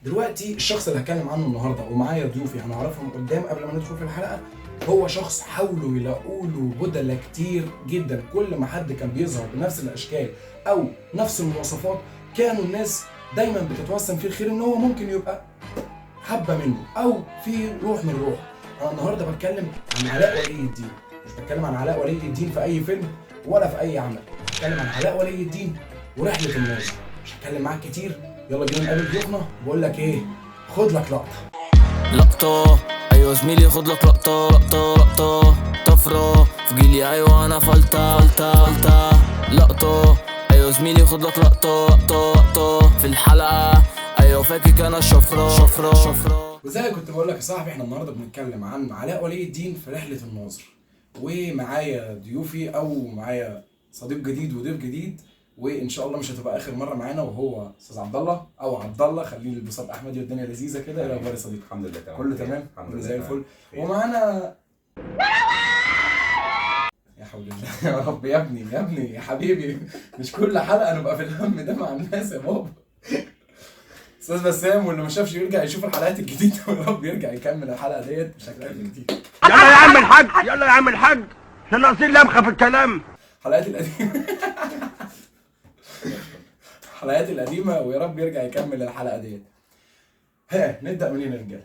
دلوقتي الشخص اللي هتكلم عنه النهارده ومعايا ضيوفي هنعرفهم قدام قبل ما ندخل في الحلقة، هو شخص حاولوا يلاقوا له بدلة كتير جدا. كل ما حد كان بيظهر بنفس الاشكال او نفس المواصفات كانوا الناس دايما بتتوسم فيه الخير ان هو ممكن يبقى حبه منه او في روح من روح. انا النهارده بتكلم عن علاء ولي الدين، مش بتكلم عن علاء ولي الدين في اي فيلم ولا في اي عمل، بتكلم عن علاء ولي الدين ورحله الناظر. مش هتكلم معاك كتير، يلا بينا نقابل ضيوفنا. بقول لك ايه، خد لك لقطة. لقطة ايوه زميلي، خد لك لقطة لقطة لقطة، طفرة في جيلي ايوه انا فلتة فلتة فلتة، لقطة ايوه زميلي خد لك لقطة لقطة لقطة في الحلقة ايوه فاكك انا الشفرة شفرة شفرة. وزي ما كنت بقول لك يا صاحبي، احنا النهارده بنتكلم عن علاء ولي الدين في رحله الناظر، ومعايا ضيوفي او معايا صديق جديد وضيف جديد، وان شاء الله مش هتبقى اخر مرة معانا، وهو استاذ عبد الله او عبد الله، خليه البساط احمدي والدنيا لذيذة كده. ايه الاخبار يا صديقي؟ الحمد لله تمام. كله تمام؟ الحمد كله لله زي الفل. بخير. ومعانا يا حول الله يا رب، يا ابني يا ابني يا حبيبي، مش كل حلقة نبقى في الهم ده مع الناس يا بابا. استاذ بسام، واللي ما شافش يرجع يشوف الحلقات الجديدة، ويا رب يرجع يكمل الحلقة ديت، مش هتكلم كتير. يلا يا عم الحاج، يلا يا عم الحاج، احنا ناقصين لمخه في الكلام. الحلقات القديمة، الحلقات القديمة، ويا رب يرجع يكمل الحلقة ديت. ها نبدا منين يا رجاله؟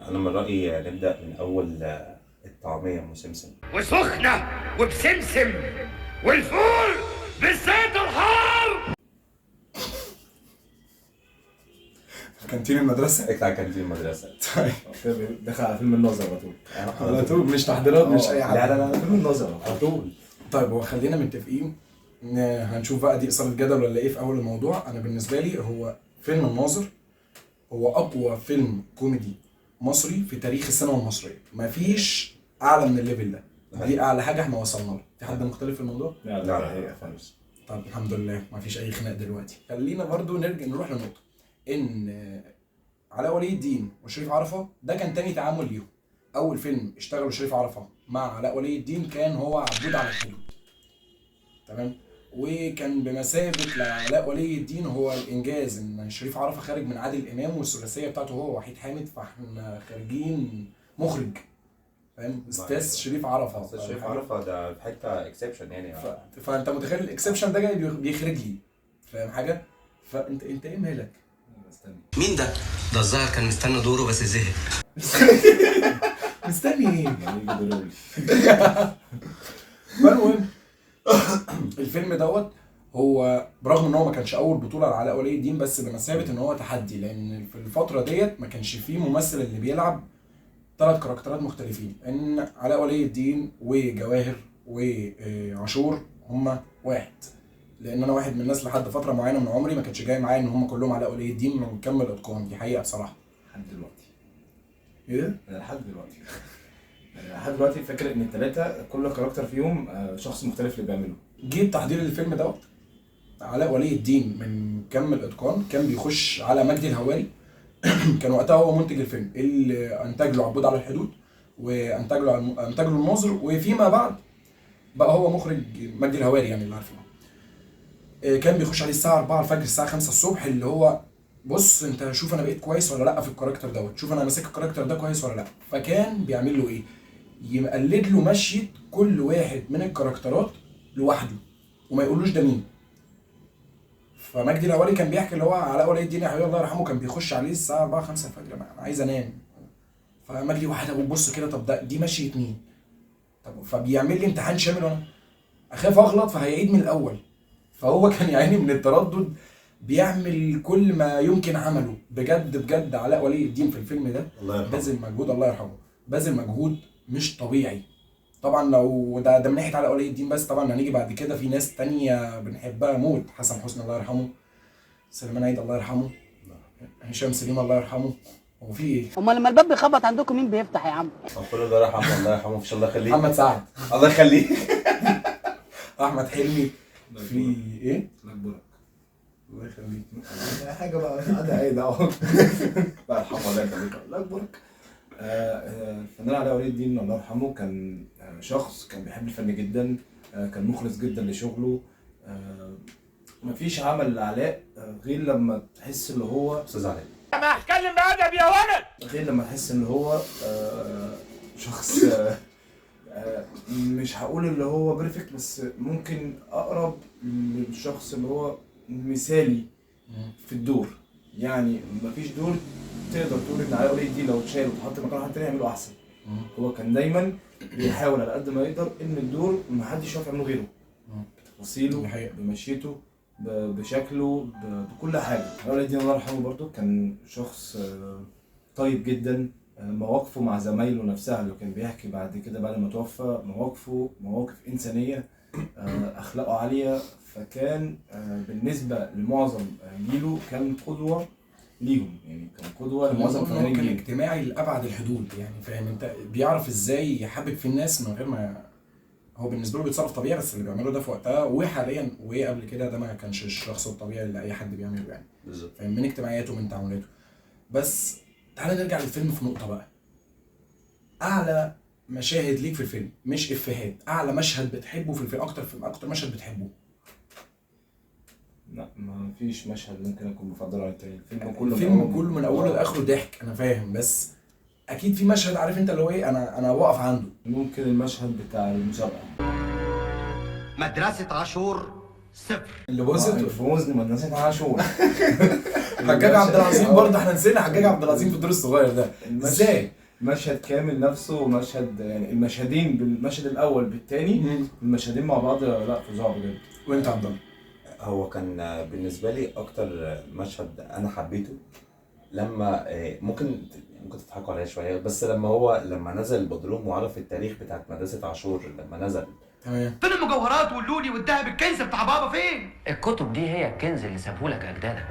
انا من رايي نبدا من اول الطعمية ام سمسم. وسخنه وبسمسم والفول بالزيت الحار. كانتين المدرسة. اطلع كانتين المدرسة. طيب دخل على فيلم الناظر على طول. على طول، مش تحضيرات مش اي حاجة. لا لا لا فيلم الناظر على طول. طيب هو خلينا متفقين إن هنشوف بقى دي إثارة جدل ولا إيه في أول الموضوع. أنا بالنسبة لي هو فيلم الناظر هو أقوى فيلم كوميدي مصري في تاريخ السينما المصرية، مفيش أعلى من ال level ده، دي أعلى حاجة إحنا وصلنا لها. في حد مختلف في الموضوع؟ لا لا، لا هي خالص. طب الحمد لله مفيش أي خناق دلوقتي. خلينا برضو نرجع نروح لنقطة إن علاء ولي الدين وشريف عرفة ده كان تاني تعامل ليهم. أول فيلم اشتغلوا شريف عرفة مع علاء ولي الدين كان هو عبود على الحدود، تمام؟ وكان بمثابة لعلاء ولي الدين هو الإنجاز إن شريف عرفة خارج من عادل إمام والثلاثية بتاعته هو وحيد حامد، فإحنا خارجين مخرج، فاهم؟ أستاذ شريف عرفة. استاذ شريف عرفه ده في حتة exception يعني. فأنت متخيل ال exception ده جاي بيخرج لي، فاهم حاجة؟ فأنت أنت إيه مالك؟ مستني. مين ده؟ ده الظاهر كان مستني دوره بس زهق. مستني إيه؟ يعني يجي ضروري. فالمهم الفيلم دوت هو برغم ان هو ما كانش اول بطوله لعلاء ولي الدين، بس بمثابة ان هو تحدي، لان في الفترة ديت ما كانش فيه ممثل اللي بيلعب ثلاث character ات مختلفين، ان علاء ولي الدين وجواهر وعاشور هما واحد. لان انا واحد من الناس لحد فترة معينة من عمري ما كانش جاي معايا ان هما كلهم علاء ولي الدين من كم الاتقان، دي حقيقة بصراحة. لحد دلوقتي. ايه؟ انا لحد دلوقتي، يعني لحد دلوقتي فاكر ان الثلاثة كل character فيهم شخص مختلف اللي بيعمله. جه تحضير الفيلم دوت علاء ولي الدين من كم الاتقان كان بيخش على مجدي الهواري كان وقتها هو منتج الفيلم اللي انتج له عبود على الحدود وانتج له انتج له الناظر، وفيما بعد بقى هو مخرج مجدي الهواري يعني اللي عارفينه. كان بيخش عليه الساعة 4 الفجر الساعة 5 الصبح، اللي هو بص انت شوف انا بقيت كويس ولا لا في ال character دوت، شوف انا ماسك ال character ده كويس ولا لا. فكان بيعمل له ايه؟ يقلد له مشية كل واحد من ال character ات لوحده وما يقولوش ده مين. فمجدي الهواري كان بيحكي اللي هو علاء ولي الدين يا حبيبي الله يرحمه كان بيخش عليه الساعة 4 5 الفجر، انا عايز انام. فمجدي واحد ابو بص كده، طب ده دي مشية مين؟ طب فبيعمل لي امتحان شامل وانا اخاف اغلط فهيعيد من الاول. فهو كان يا عيني من التردد بيعمل كل ما يمكن عمله. بجد بجد علاء ولي الدين في الفيلم ده الله يرحمه. بذل مجهود، الله يرحمه، بذل مجهود مش طبيعي. طبعا لو ده من ناحية علاء ولي الدين بس، طبعا هنيجي بعد كده في ناس تانية بنحبها موت، حسن حسني الله يرحمه، سليمان عيد الله يرحمه، هشام سليم الله يرحمه. هو في ايه؟ امال لما الباب بيخبط عندكم مين بيفتح يا عم؟ طب كله ده يرحمه الله يرحمه، ان شاء الله يخليه. محمد سعد، الله يخليه. احمد حلمي، في ايه؟ الله يكبرك. الله يخليك. حاجة بقى قاعدة عيد اهو. الله يرحمه الله يخليك الله يكبرك. الفنان علاء ولي الدين الله يرحمه كان شخص كان بيحب الفن جدا، كان مخلص جدا لشغلة، مفيش عمل لعلاء غير لما تحس اللي هو استاذ علاء ما هتكلم بأدب يا ولد، غير لما تحس ان هو شخص مش هقول اللي هو perfect، بس ممكن اقرب للشخص اللي هو مثالي في الدور. يعني مفيش دور تقدر تقول ان علاء ولي الدين لو اتشال واتحط مكان حد تاني يعمله احسن. هو كان دايما بيحاول على قد ما يقدر ان الدور محدش يعرف يعمله غيره، بتفاصيله، بمشيته، بشكله، بكل حاجة. علاء ولي الدين الله يرحمه برضو كان شخص طيب جدا. مواقفه مع زمايله نفسها اللي كان بيحكي بعد كده بعد ما توفى، مواقفه مواقف انسانيه، اخلاقه عالية، فكان بالنسبة لمعظم جيله كان قدوة ليهم، يعني كان قدوة لمعظم فنانين كان جيله. اجتماعي لابعد الحدود يعني، فاهم انت، بيعرف ازاي يحبب في الناس من غير ما هو بالنسبة له بيتصرف طبيعي، بس اللي بيعمله ده في وقتها وحاليا وقبل كده ده ما كانش الشخص الطبيعي اللي اي حد بيعمله يعني. بالظبط، فاهم، من اجتماعياته من تعاملاته. بس تعالى نرجع للفيلم في نقطة بقى. اعلى مشاهد ليك في الفيلم، مش افيهات، اعلى مشهد بتحبه في الفيلم، اكتر مشهد بتحبه. لا ما فيش مشهد ممكن اكون بفضله عن التاني. الفيلم كله من اوله لاخره ضحك، انا فاهم، بس اكيد في مشهد عارف انت اللي هو ايه، انا واقف عنده. ممكن المشهد بتاع المسابقة، مدرسه عاشور صفر، اللي باظت فوزني مدرسه عاشور. حجاج عبد العظيم برضه احنا نسينا حجاج عبد العظيم في الدور الصغير ده ازاي. مشهد كامل نفسه، مشهد يعني المشهدين، بالمشهد الاول بالتاني، المشهدين مع بعض، لا فظاع بجد. وانت عبد الله؟ هو كان بالنسبة لي اكتر مشهد انا حبيته لما ممكن تضحكوا عليا شوية، بس لما نزل البدروم وعرف التاريخ بتاعت مدرسه عاشور لما نزل. تمام. فين المجوهرات واللولي والذهب، الكنز بتاع بابا فين؟ الكتب دي هي الكنز اللي سابهولك اجدادك.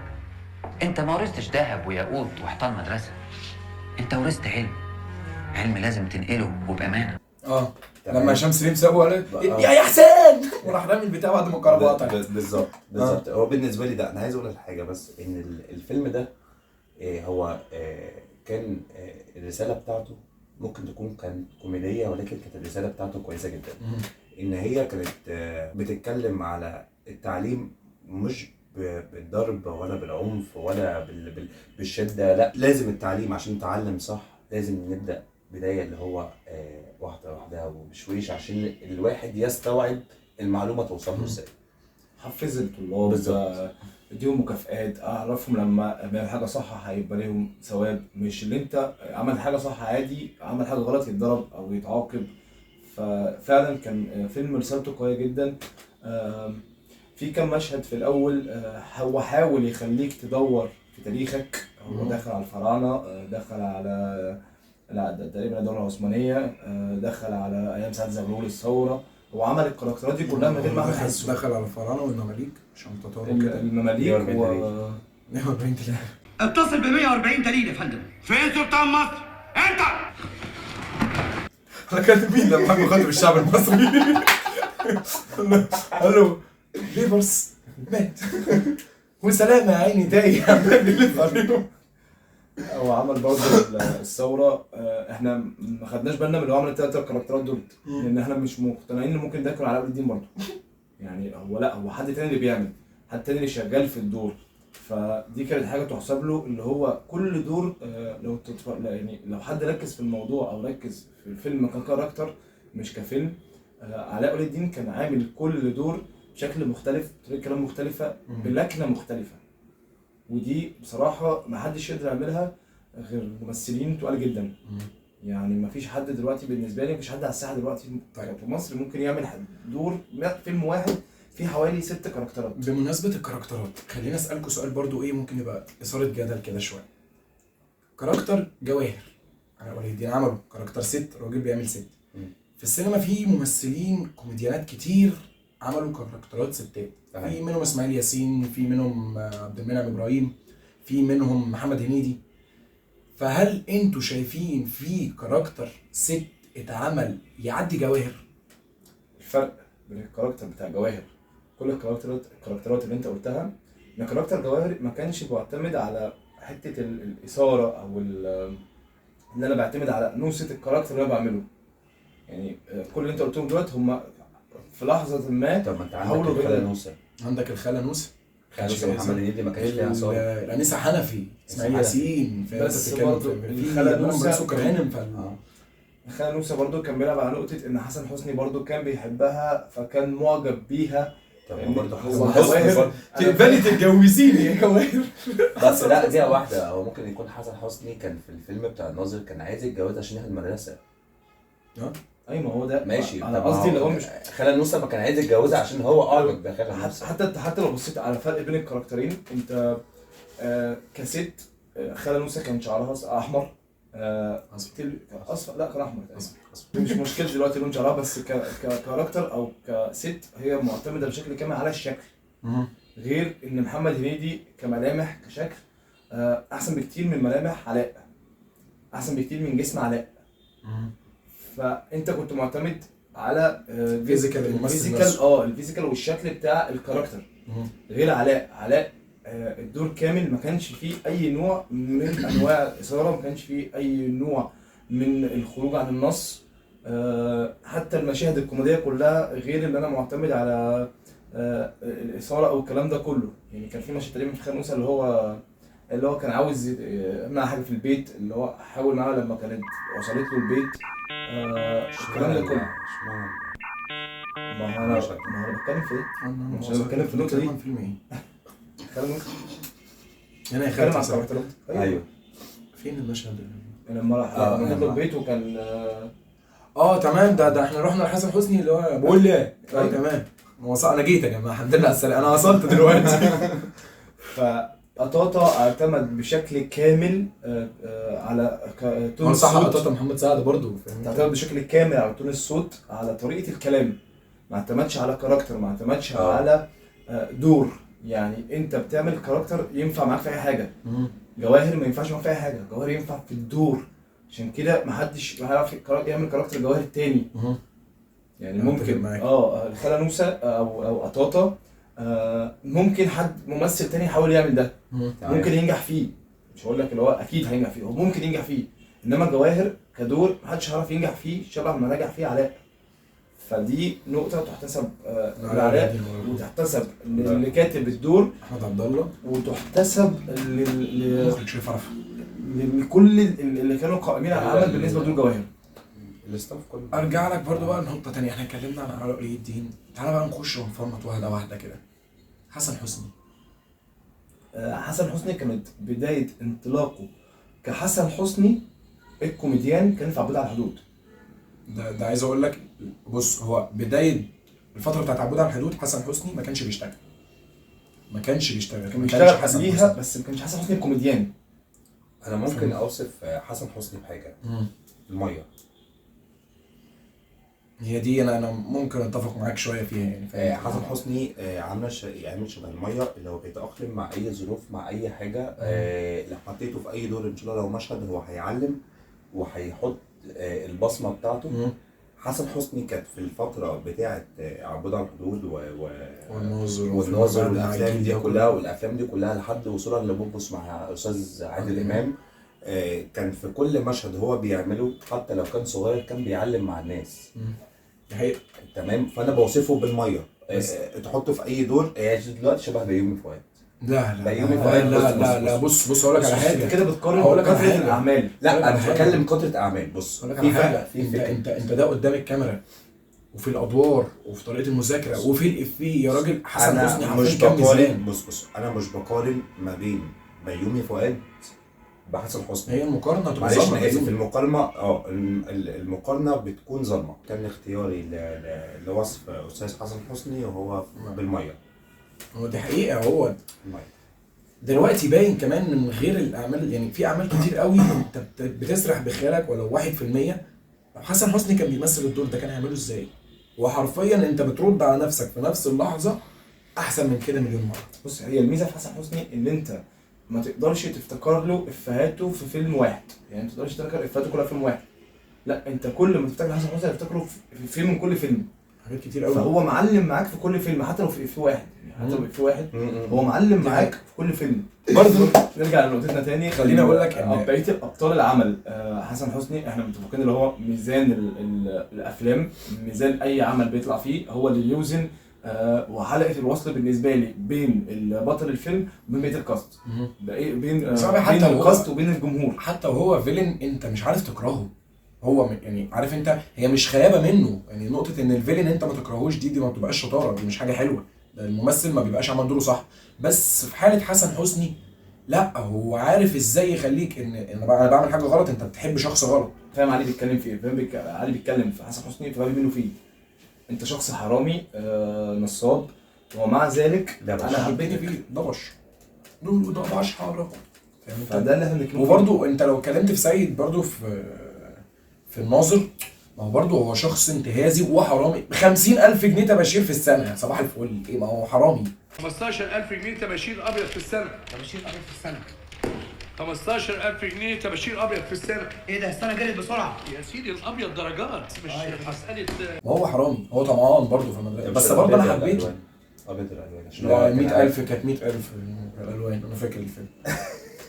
انت ما ورثتش ذهب وياقوت وحيطان مدرسه، انت ورثت علم، علم لازم تنقله وبامانه. لما هشام سليم سابه قال يا حسين وراح رامي البتاع بعد ما الكهرباء قطعت. بالظبط. هو بالنسبة لي ده انا عايز اقول لك حاجة، بس ان الفيلم ده هو كان الرسالة بتاعته ممكن تكون كانت كوميدية، ولكن كانت الرسالة بتاعته كويسة جدا. ان هي كانت بتتكلم على التعليم مش بالضرب ولا بالعنف ولا بالشدة، لا لازم التعليم عشان نتعلم صح لازم نبدا بداية اللي هو واحدة واحدة وبشويش عشان الواحد يستوعب المعلومة توصل له ازاي. حفز الطلاب، اديهم مكافآت، اعرفهم لما بيعمل حاجة صح هيبقى ليهم ثواب، مش اللي انت عمل حاجة صح عادي، عمل حاجة غلط يتضرب او يتعاقب. ففعلا كان فيلم رسالته قوية جدا. في كم مشهد في الاول هو حاول يخليك تدور في تاريخك. هو دخل على الفراعنة، دخل على لا تقريبا الدولة العثمانية، دخل على ايام سعد زغلول الثورة. هو عمل الكاركترات دي كلها من غير ما احنا نحسه. دخل على الفراعنة والمماليك عشان تطوروا كده المماليك و 140 دليل. اتصل ب 140 دليل يا فندم. فين سلطان مصر؟ انت انا كاتب مين لما حب خاطب الشعب المصري قال له بيبرس مات وسلامه يا عيني تايه عمال بيلف عليهم. هو عمل برضه الثورة، احنا ما خدناش بالنا من اللي هو عمل الثلاث كاركترات دول، لان احنا مش مقتنعين ان ممكن ده يكون علاء ولي الدين برضه. يعني هو لا، هو حد تاني اللي بيعمل، حد تاني اللي شغال في الدور. فدي كانت حاجة تحسب له، اللي هو كل دور لو يعني لو حد ركز في الموضوع او ركز في الفيلم ك character مش كفيلم، علاء ولي الدين كان عامل كل دور بشكل مختلف، بطريقة كلام مختلفة، بلكنه مختلفة. ودي بصراحة ما حدش يقدر يعملها غير ممثلين تقال جدا. يعني ما فيش حد دلوقتي بالنسبة لي، ما فيش حد على الساحة دلوقتي في مصر ممكن يعمل دور فيلم واحد فيه حوالي 6 كاركترات. بمناسبة الكاركترات خلينا اسالكم سؤال برضو، ايه ممكن يبقى اثاره جدل كده شوية. character جواهر علاء ولي الدين عمله character ست، راجل بيعمل ست. في السينما في ممثلين كوميديانات كتير عملوا كاركترات ستات، في منهم اسماعيل ياسين، في منهم عبد المنعم ابراهيم، في منهم محمد هنيدي. فهل انتوا شايفين في character ست اتعمل يعدي جواهر؟ الفرق بين ال character بتاع جواهر كل الكاركترات اللي انت قلتها، ان character جواهر ما كانش بيعتمد على حتة الاثارة او ان انا بعتمد على انوثه ال character اللي انا بعمله. يعني كل اللي انت قلتهم دلوقتي هم في لحظة ما. طب ما انت عندك الخالة نوسه. عندك الخالة نوسه، خالة محمد هنيدي ما كانش فيها عصام، الانسة حنفي، اسماعيل ياسين. بس برضه الخالة نوسه سكر هانم. الخالة نوسه برضه كان بيلعب على نقطة ان حسن حسني برضه كان بيحبها، فكان معجب بيها. طب برضه حسن حسني تقبلي تتجوزيني يا جواهر؟ بس لا دي واحدة، هو ممكن يكون حسن حسني كان في الفيلم بتاع الناظر كان عايز يتجوزها عشان ياخد المدرسة. ايوه ما هو ده ماشي. انا قصدي اللي هو مش خالة نوسه ما كان عايز يتجوزها عشان هو اعجب بخالة نوسه. حتى لو بصيت على الفرق بين ال character ين، انت كست خالة نوسه كان شعرها احمر، اصفر، لا كان احمر اصفر، مش مشكلة دلوقتي لون شعرها، بس ك character او كست هي معتمدة بشكل كامل على الشكل. غير ان محمد هنيدي كملامح كشكل احسن بكتير من ملامح علاء، احسن بكتير من جسم علاء. فانت كنت معتمد على physical ال physical ال physical والشكل بتاع ال character. غير علاء الدور كامل ما كانش فيه اي نوع من انواع الاثارة، ما كانش فيه اي نوع من الخروج عن النص. حتى المشاهد الكوميدية كلها غير اللي انا معتمد على الاثارة او الكلام ده كله. يعني كان في مشهد تقريبا في خالة نوسه اللي هو كان عاوز يمنع حاجة في البيت، اللي هو حاول معاها لما كانت وصلت له البيت، الكلام ده كله. ما انا بتكلم في ايه؟ مش انا بتكلم في النقطة دي. فيلم ايه؟ خالة نوسه. انا خالة نوسه. ايوه فين المشهد لما راح لما له البيت وكان تمام. ده احنا رحنا لحسن حسني اللي هو بقول لي تمام، انا جيت يا جماعة الحمد لله على السلامة، انا وصلت دلوقتي. فقطاطا اعتمد بشكل كامل على tone الصوت. صح، قطاطا محمد سعد برضو اعتمد بشكل كامل على tone الصوت، على طريقه الكلام، ما اعتمدش على character، ما اعتمدش على دور. يعني انت بتعمل character ينفع معاك في اي حاجة. جواهر ما ينفعش معاك في اي حاجة، جواهر ينفع في الدور، عشان كده ما حدش هيعرف يعمل character جواهر تاني. يعني ممكن الخالة نوسه او قطاطا ممكن حد ممثل تاني يحاول يعمل ده، ممكن ينجح فيه، مش هقول لك اللي هو اكيد هينجح فيه، هو ممكن ينجح فيه. انما جواهر كدور محدش هيعرف ينجح فيه شبه ما نجح فيه علاء. فدي نقطة تحتسب لعلاء، وتحتسب للي كاتب الدور احمد عبد الله، وتحتسب للمخرج شريف عرفة، لكل اللي كانوا قائمين على العمل بالنسبة لدور جواهر. ال staff كله. ارجع لك برضو بقى لنقطة ثانية، احنا اتكلمنا عن علاء ولي الدين، تعالى بقى نخش ونفرمط واحدة واحدة كده. حسن حسني. حسن حسني كانت بداية انطلاقة كحسن حسني الكوميديان كان في عبود على الحدود. ده عايز اقول لك، بص، هو بداية الفترة بتاعت عبود على الحدود حسن حسني ما كانش بيشتغل، كان بيشتغل قبليها بس ما كانش حسن حسني الكوميديان. انا ممكن اوصف حسن حسني بحاجة، المية. هي دي انا ممكن اتفق معاك شوية فيها يعني. حسن حسني عامل شبه المية، اللي هو بيتاقلم مع اي ظروف، مع اي حاجة. لو حطيته في اي دور ان شاء الله لو مشهد هو هيعلم وهيحط البصمة بتاعته. حسن حسني كانت في الفترة بتاعه عبود على الحدود والناظر والافلام دي كلها، والافلام دي كلها لحد وصولها لبوبوس مع استاذ عادل امام، كان في كل مشهد هو بيعمله حتى لو كان صغير كان بيعلم مع الناس. حقيقة. تمام، فانا بوصفه بالمية. تحطه في اي دور. دلوقتي شبه بيومي فؤاد. لا لا لا لا لا، بص اقول لك على حاجة. انت كده بتقارن كتره الاعمال. لا انا هتكلم كتره اعمال. بص، في فرق، في انت ده قدام الكاميرا وفي الادوار وفي طريقه المذاكرة وفي الافيه يا راجل. حسن حسني مش بقارن، بص انا مش بقارن ما بين بيومي فؤاد بحسن حسني. هي المقارنة تبقى ظالمه، معلش انا اسف، المقارنة المقارنة بتكون ظالمه. كان اختياري لوصف استاذ حسن حسني وهو بالمية. هو دي حقيقة. هو دلوقتي باين كمان من غير الاعمال، يعني في اعمال كتير قوي انت بتسرح بخيالك ولو 1%. لو حسن حسني كان بيمثل الدور ده كان هيعمله ازاي؟ وحرفيا انت بترد على نفسك في نفس اللحظة احسن من كده مليون مرة. بص، هي الميزة في حسن حسني ان انت ما تقدرش تفتكر له افهاته في فيلم واحد، يعني ما تقدرش تفتكر افهاته كلها في فيلم واحد. لا، انت كل ما تفتكر حسن حسني هتفتكره في فيلم من كل فيلم، حاجات كتير قوي. فهو معلم معاك في كل فيلم، حتى لو في افيه واحد، يعني حتى لو افيه واحد هو معلم معاك في كل فيلم. برضه نرجع لنقطتنا تاني، خليني اقول لك ان بقية ابطال العمل حسن حسني احنا متفقين اللي هو ميزان الافلام، ميزان اي عمل بيطلع فيه هو اللي يوزن وحلقه الوصل بالنسبة لي بين بطل الفيلم وبين بقية ال cast، بين حتى بين ال cast وبين الجمهور. حتى وهو villain انت مش عارف تكرهه، هو يعني عارف انت هي مش خيابه منه، يعني نقطة ان ال villain انت ما تكرهوش دي ما بتبقاش شطارة، دي مش حاجة حلوة، ده الممثل ما بيبقاش عمل دوره صح. بس في حاله حسن حسني لا، هو عارف ازاي يخليك ان انا بعمل حاجة غلط، انت بتحب شخص غلط. فاهم علي بيتكلم في ايه؟ فاهم علي بيتكلم في حسن حسني، فاهم منه فيه انت شخص حرامي نصاب، ومع ذلك انا حبيتك فيه ضبش دول ضبش حرام. فده اللي احنا بنتكلم. وبرده انت لو اتكلمت في سيد برده في الناظر، ما هو برده هو شخص انتهازي وحرامي. 50,000 جنيه تباشير في السنة، صباح الفل. ايه ما هو حرامي. 15,000 جنيه تباشير ابيض في السنة، تباشير ابيض في السنة، 15,000 جنيه تباشير ابيض في السنة. ايه ده السنة جريت بسرعة يا سيدي. الابيض درجات مش مسالة. ما هو حرامي، هو طمعان برده في المدرسة، بس برده انا حبيته. ابيض الالوان عشان لا 100,000 كانت 100,000 الالوان، انا فاكر الفيلم.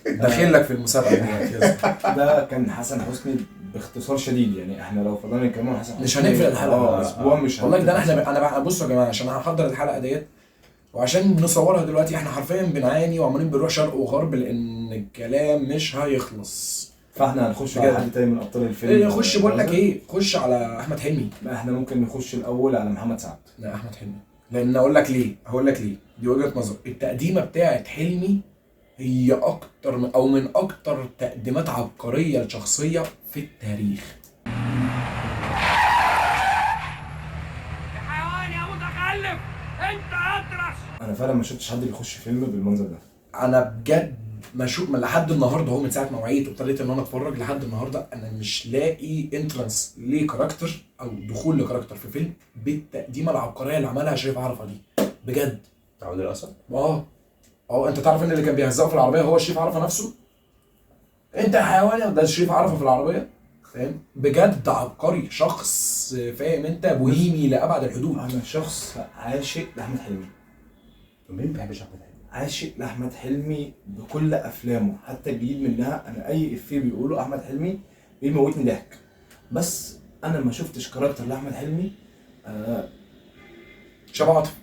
داخل لك في المسابقة دلوقتي. ده كان حسن حسني باختصار شديد، يعني احنا لو فضلنا نتكلم عن حسن حسني مش هنقفل الحلقة اسبوع، مش والله ده احنا انا بصوا يا جماعة، عشان هنحضر الحلقة ديت وعشان نصورها دلوقتي احنا حرفيا بنعاني وعمالين بنروح شرق وغرب لان الكلام مش هيخلص. فاحنا هنخش على حد تاني من ابطال الفيلم. خش بقول لك ايه، خش على احمد حلمي. ما احنا ممكن نخش الاول على محمد سعد. لا احمد حلمي، لان اقول لك ليه، هقول لك ليه، دي وجهه نظر. التقديمه بتاعه حلمي هي اكتر من او من اكتر تقديمات عبقرية لشخصية في التاريخ. يا حيوان يا متخلف انت اطرش. انا فعلا ما شفتش حد بيخش فيلم بالمنظر ده. انا بجد ما شوف من لحد النهارده، هو من ساعة ما وعيت وابتديت ان انا اتفرج لحد النهارده انا مش لاقي entrance ل character او دخول ل character في فيلم بالتقديمه العبقرية اللي عملها شريف عرفه دي بجد. تعود الاسد. انت تعرف ان اللي كان بيهزقه في العربية هو شريف عرفه نفسه؟ انت يا حيوان، ده شريف عرفه في العربية، فاهم؟ بجد عبقري، شخص فاهم انت بوهيمي لابعد الحدود. انا شخص عاشق لاحمد حلمي. مين ما بيحبش احمد حلمي؟ عاشق لاحمد حلمي بكل افلامه حتى الجديد منها. انا اي افيه بيقوله احمد حلمي بيموتني ضحك، بس انا ما شفتش character لاحمد حلمي شبه عاطف.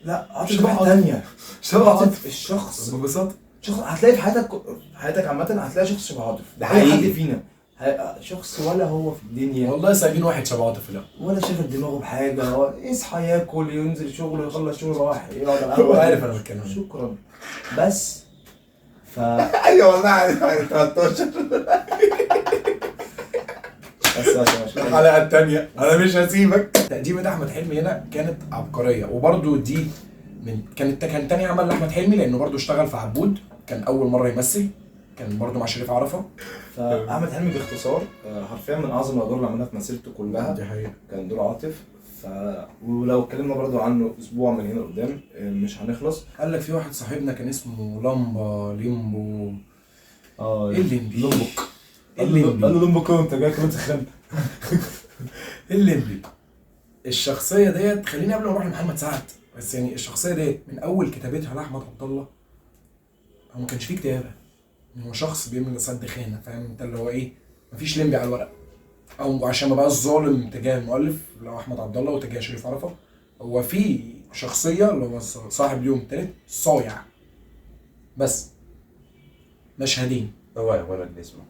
لا عاطف واحد تانية. شبه عاطف الشخص ببساطة، شخص هتلاقي في حياتك، حياتك عامة هتلاقي شخص شبه عاطف. ده حقيقي. حد فينا شخص ولا هو في الدنيا والله سايبين واحد شبه عاطف، لا ولا شاغل دماغه بحاجة، هو يصحى ياكل ينزل شغله يخلص شغله راح يقعد على القهوة. هو عارف انا بتكلم. شكرا بس ف ايوه والله عارف. 13 بس عشان الحلقة الثانية انا مش هسيبك. تقديمه احمد حلمي هنا كانت عبقرية، وبرده دي من كان تاني عمل لاحمد حلمي، لانه برده اشتغل في عبود، كان اول مرة يمثل، كان برده مع شريف عرفه. فاحمد حلمي باختصار حرفيا من اعظم الادوار اللي عملها في مسيرته كلها، دي حقيقة، كان دور عاطف. ولو اتكلمنا برده عنه اسبوع من هنا لقدام مش هنخلص. قال لك في واحد صاحبنا كان اسمه لمبا ليمبو، ايه الليمبي؟ لمبوك. الليمبي. قال له لمبوك انت جاي كمان تخان. الليمبي الشخصية ديت، خليني قبل ما اروح لمحمد سعد بس، يعني الشخصية ديت من اول كتابتها لاحمد عبد الله هو ما كانش فيه كتابه، هو شخص بيعمل سد خانه، فاهم انت اللي هو ايه، مفيش لمبي على الورق، او عشان ما بقاش ظالم تجاه المؤلف اللي هو احمد عبد الله وتجاه شريف عرفه، هو في شخصية اللي هو صاحب اليوم الثالث صايع بس مشهدين، اوعى يغرك جسمك،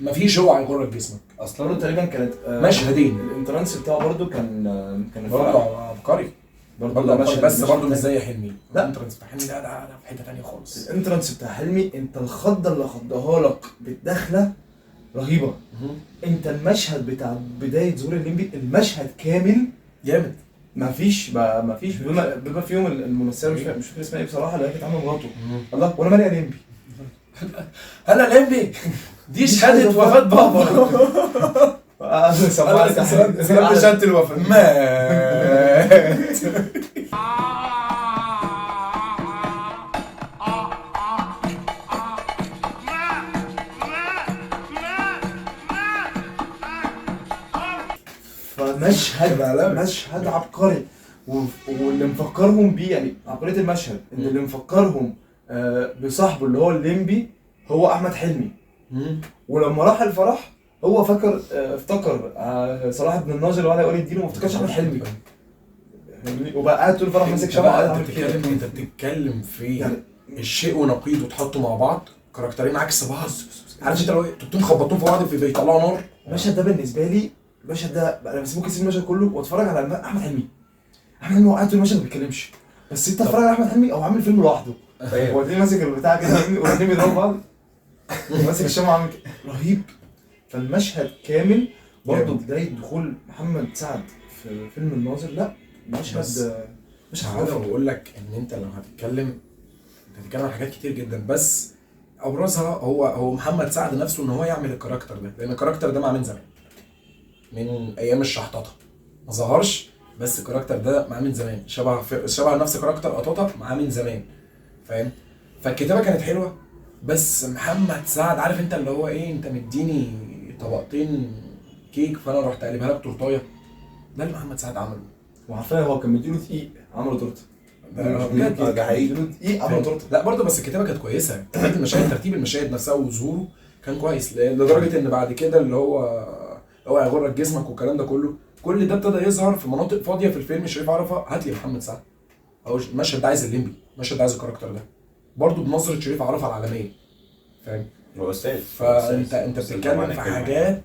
مفيش اوعى يغرك جسمك. اصلا تقريبا كانت مشهدين. ال entrance بتاعه برده كان برضه عبقري برضه، بس برضه مش زي حلمي. لا ال entrance بتاع حلمي ده في حتة ثانية خالص. ال entrance بتاع حلمي انت الخضه اللي خضها لك بالدخله رهيبة. انت المشهد بتاع بداية ظهور الليمبي، المشهد كامل جامد، مفيش بما فيهم الممثلة مش فاكر اسمها ايه بصراحة، اللي هي كانت عامله مراته. الله وانا مالي يا ليمبي، هلا ليمبي دي شهادة وفاه بابا. شهادة الوفاة مات. فمشهد مشهد عبقري، واللي مفكرهم بيه يعني عبقرية المشهد ان اللي مفكرهم بصاحبه اللي هو الليمبي هو احمد حلمي. ولما راح الفرح هو فكر افتكر صلاح بن الناظر ولا ولي الدين، وما افتكرش احمد حلمي. فاهمني؟ وبقى قاعد طول الفرح ماسك شمعة انت بتتكلم، انت بتتكلم في يعني الشيء ونقيضه اتحطوا مع بعض، character ين عكس بعض، عارف انت لو تقوم خبطتهم في بعض في بيطلعوا نار. المشهد ده بالنسبة لي، المشهد ده انا بس ممكن اسيب المشهد كله واتفرج على احمد حلمي. احمد حلمي هو قاعد طول المشهد ما بيتكلمش، بس انت اتفرج على احمد حلمي هو عامل فيلم لوحده، هو اتنين ماسك البتاع كده والاثنين بيضربوا بعض وماسك الشمعة عامل كده، رهيب. فالمشهد كامل برضه بداية دخول محمد سعد في فيلم الناظر، لا مشهد مش عارف. بقول لك ان انت لو هتتكلم انت هتتكلم عن حاجات كتير جدا، بس ابرزها هو محمد سعد نفسه، ان هو يعمل ال character ده، لان ال character ده مع من زمان، من ايام الشحططه ما ظهرش، بس ال character ده معاه من زمان، شبه نفس character قطاطه معاه من زمان، فاهم؟ فالكتابه كانت حلوة، بس محمد سعد عارف انت اللي هو ايه، انت مديني طبقتين كيك فانا رحت قلبها لك تورتايه، ده اللي محمد سعد عمله. وعارفين هو كان مديله دقيق عمله تورته، ده ده حقيقي، دقيق عمله تورته. لا برضه بس الكتابة كانت كويسة، كتابه المشاهد، ترتيب المشاهد نفسها وظهوره كان كويس، لدرجة ان بعد كده اللي هو اوعى يغرك جسمك والكلام ده كله، كل ده ابتدى يظهر في مناطق فاضية في الفيلم. شريف عرفه هات لي محمد سعد، او المشهد ده عايز الليمبي، المشهد ده عايز ال character ده، برضه بنظره شريف عرفه العالمية، فاهم؟ هو استاذ. فانت بتتكلم في حاجات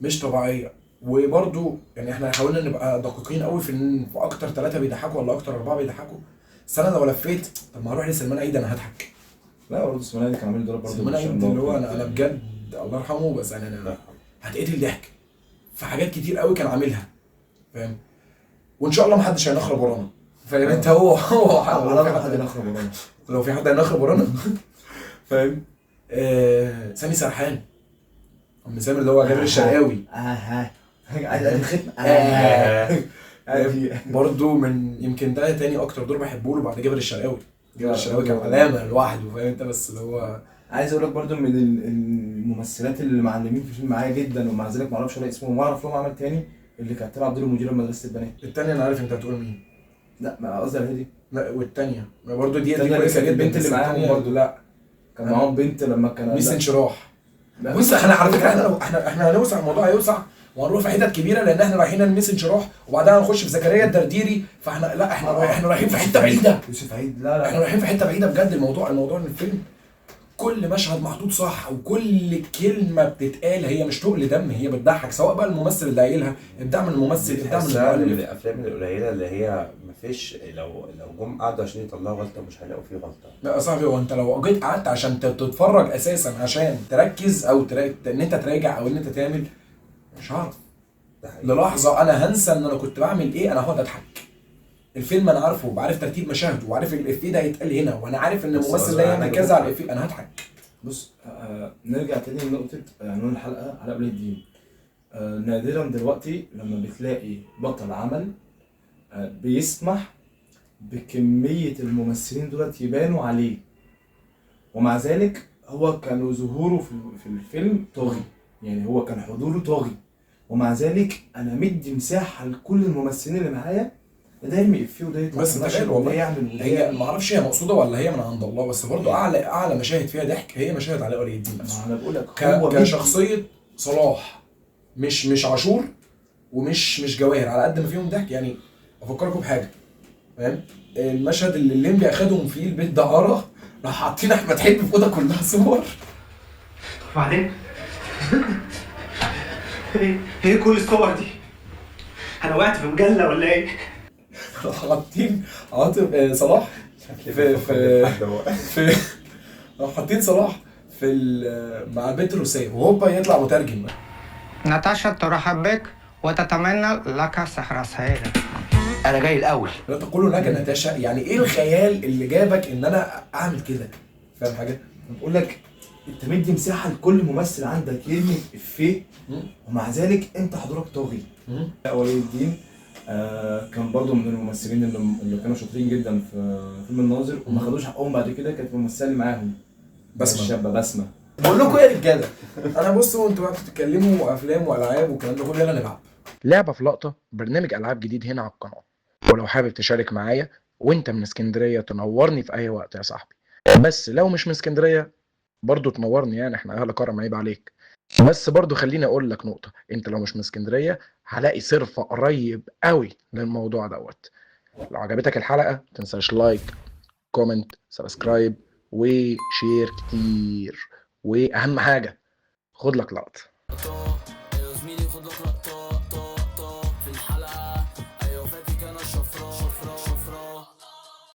مش طبيعية. وبرضه يعني احنا حاولنا نبقى دقيقين قوي في ان في اكتر 3 بيضحكوا ولا اكتر 4 بيضحكوا، بس انا لو لفيت طب ما هروح لسلمان عيد انا هضحك. لا برضه سلمان عيد كان عامل دور برضه، سلمان عيد اللي هو انا بجد الله يرحمه، بس انا هتقتل ضحك في حاجات كتير قوي كان عاملها، فاهم؟ وان شاء الله محدش هينخرب ورانا، فاهم انت؟ هو لو في حد هينخرب ورانا، فاهم؟ سامي سرحان، عم سامي اللي هو جابر الشرقاوي، عايز الختم برضه، من يمكن ده تاني اكتر دور بحبه له بعد جابر الشرقاوي. جابر الشرقاوي كان علامة لوحده، فاهم انت؟ بس اللي هو عايز اقول لك برضه من الممثلات اللي معلمين في الفيلم معايا جدا، ومع ذلك ما اعرفش ولا اسمهم ولا اعرف لهم عمل تاني، اللي كانت تلعب دور مديره مدرسه البنات. الثانية انا عارف انت هتقول مين. لا ما قصدي على دي. لا والثانية برضه دي كويسة جدا، البنت اللي معاهم برضه. لا كان معاهم بنت لما كان ميس انشراح. بص احنا على فكرة احنا هنوسع الموضوع، هيوسع وهنروح في حتت كبيرة، لان احنا رايحين لميس انشراح وبعدها هنخش في زكريا الدرديري، فاحنا لا احنا رايحين في حتة بعيدة. يوسف عيد، لا احنا رايحين في حتة بعيدة بجد. الموضوع ان الفيلم كل مشهد محطوط صح، وكل كلمة بتتقال هي مش تقل دم، هي بتضحك، سواء بقى الممثل اللي قايلها، ابداع من الممثل، ابداع من المؤلف. من الافلام القليلة اللي هي مفيش، لو جم قعدوا عشان يطلعوا غلطه مش هيلاقوا فيه غلطه. لا يا صاحبي، هو انت لو جيت قعدت عشان تتفرج اساسا، عشان تركز او ان انت تراجع او ان انت تعمل، مش هعرف للحظة انا هنسى ان انا كنت بعمل ايه، انا هقعد اضحك. الفيلم انا عارفه، وعارف ترتيب مشاهده، وعارف الافيه ده هيتقال هنا، وانا عارف ان الممثل ده يعمل كذا على الافيه، انا هضحك. بص نرجع تاني لنقطة عنوان الحلقة، علاء ولي الدين. نادرا دلوقتي لما بتلاقي بطل عمل بيسمح بكمية الممثلين دولت يبانوا عليه، ومع ذلك هو كانوا ظهوره في الفيلم طاغي، يعني هو كان حضوره طاغي، ومع ذلك انا مدي مساحة لكل الممثلين اللي معايا، ده يرمي افيه وده يطلع، بس تخيل والله يعمل، هي ما اعرفش هي مقصوده ولا هي من عند الله، بس برضه اعلى مشاهد فيها ضحك هي مشاهد علاء ولي الدين نفسه. انا بقول لك هو كشخصية صلاح، مش عاشور ومش مش جواهر، على قد ما فيهم ضحك. يعني افكركم بحاجة، فاهم؟ المشهد اللي الليمبي اخدهم فيه البيت دعاره، راح حاطين احمد حلمي في اوضة كلها صور. وبعدين ايه كل الصور دي؟ انا وقعت في مجلة ولا ايه؟ حاطين عاطف صلاح في في في حاطين صلاح في مع البنت الروسية، وهوبا يطلع مترجم. ناتاشا ترحب بك وتتمنى لك سهرة سعيدة. انا جاي الاول. لا تقولوا لك ناتاشا، يعني ايه الخيال اللي جابك ان انا اعمل كده؟ فاهم حاجة؟ بقول لك انت مدي مساحة لكل ممثل عندك يرمي افيه، ومع ذلك انت حضورك طاغي. ولي الدين كان برضو من الممثلين اللي كانوا شاطرين جدا في فيلم الناظر، وما خدوش حقهم بعد كده. كانت الممثلة اللي معاهم بسمه، الشابة بسمه. بقول لكم ايه يا رجاله، انا بصوا انتوا بقى بتتكلموا افلام والعاب والكلام ده كله، يلا نلعب لعبه في لقطة، برنامج العاب جديد هنا على القناة. ولو حابب تشارك معايا وانت من اسكندرية تنورني في اي وقت يا صاحبي، بس لو مش من اسكندرية برضو تنورني، يعني احنا اهل كرم عيب عليك. بس برضو خليني اقول لك نقطة، انت لو مش من اسكندرية هلاقي صرفه قريب قوي للموضوع دوت. لو عجبتك الحلقة متنساش like، comment، subscribe، و share كتير، واهم حاجة خد لك لقطة.